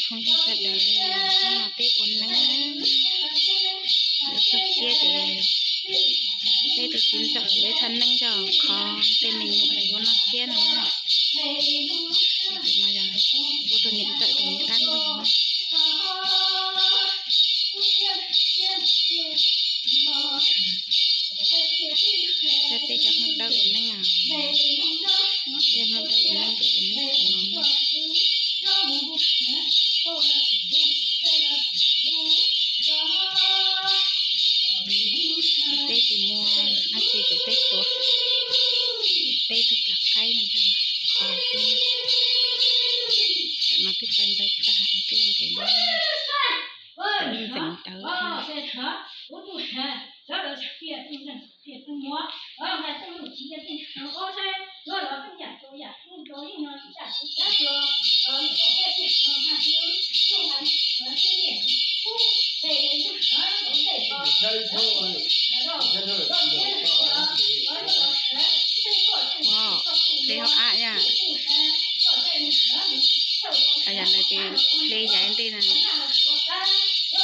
Sawv daws, hnub no peb ua neeb, yuav txog siab ces peb tus txiv ntxawm ua ib thaj neeb coj kho tej me nyuam yuav noj siab no na. Ces tus no yog kuv tus niam ntxawm tus me dab laug na. Saib peb cov Hmoob Dawb ua neeb, peb Hmoob Dawb ua neeb ces ua neeb tus no. Peb tsis muaj dab tsi ces peb tuav peb tug paj qaib no coj kho xwb. Tam no twb tsaus ntuj tag, twb zoo kev ntxeev ntawv. Ua, hle hauv av yom. Yam no ces hle yaim ntej na. Thov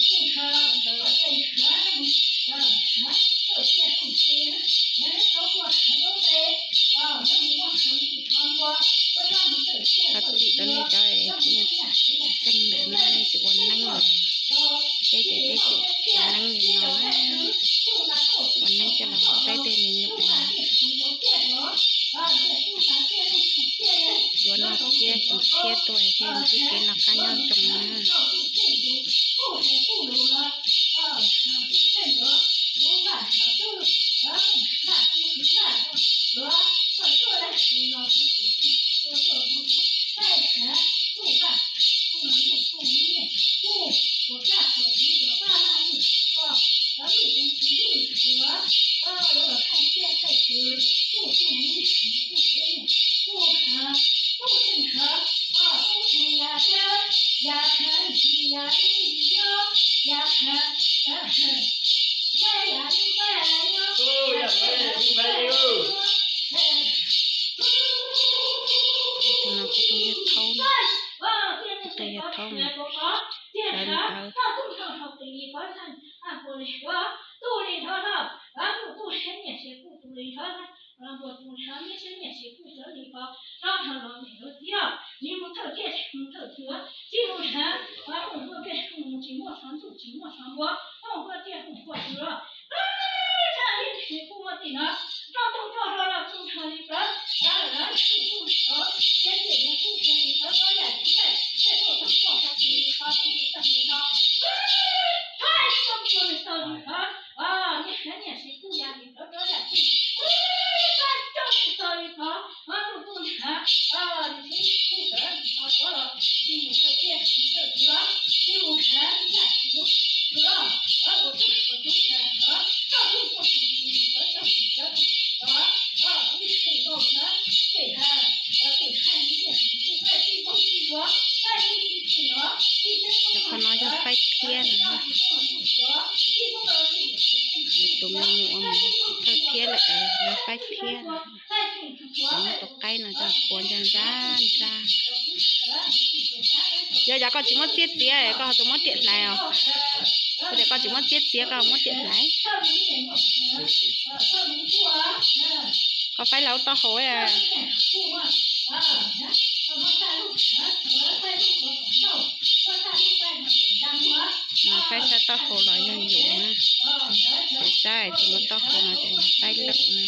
txim rau nej cov tseem ntawm no nej tsis ua neeb los, peb ces peb tseem ua neeb li no na. Ua neeb coj los saib tej me nyuam yuav noj siab xyoo tshiab tuaj thiaj ntsib kev noj qab nyob zoo na. Tus no kuj tus yawg Thaub, tus yawg Thaub sawv ntawv. Cov qhov no yog faib thiab no. Tus me nyuam mus thawj thiab lawm, yog faib thiab. Cov tus qaib no cov qhuav ntsa ntsa ntsa. Yog yam koj tsis muab txiab txiav, koj ho tau muab riam hlais os. Kuv tias koj tsis muab txiab txiav, koj muab riam hlais. Koj faib lawv taub hau. Mas faib sab taub hau los yog yus na. Ces saib tsis muaj taub hau no ces yog faib lawm na.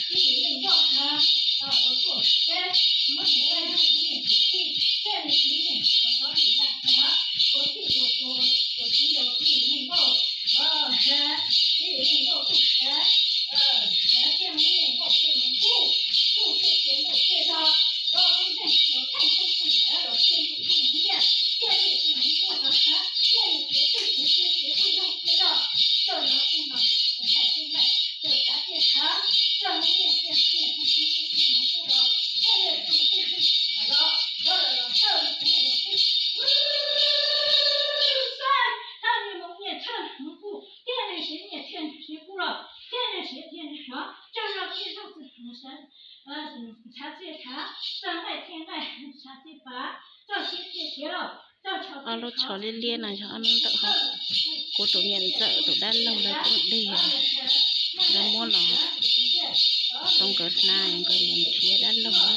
Ob lub tsho liab liab no yog ob lub ntawm hauv kuv tus niam ntxawm tus dab laug lawv poob dej, lawv muab los rau nkawd hnav, nkawd mus nrhiav dab laug na.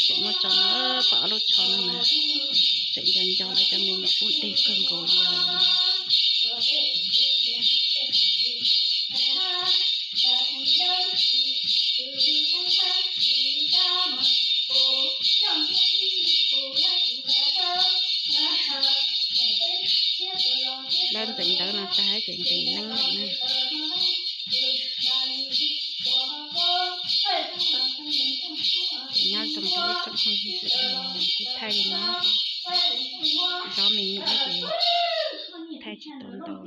Tseem muab tso no, pom ob lub tsho no na, tseem nco nco lawv cov me nyuam poob dej kawg nkaus li os. Lawv ntxeev ntawv no tag ces nqis neeb lawm na. Nyob zoo rau ib tsoom phooj ywg sawv daws, kuv thaij li no, zov me nyuam ces thaij tsis tau ntau.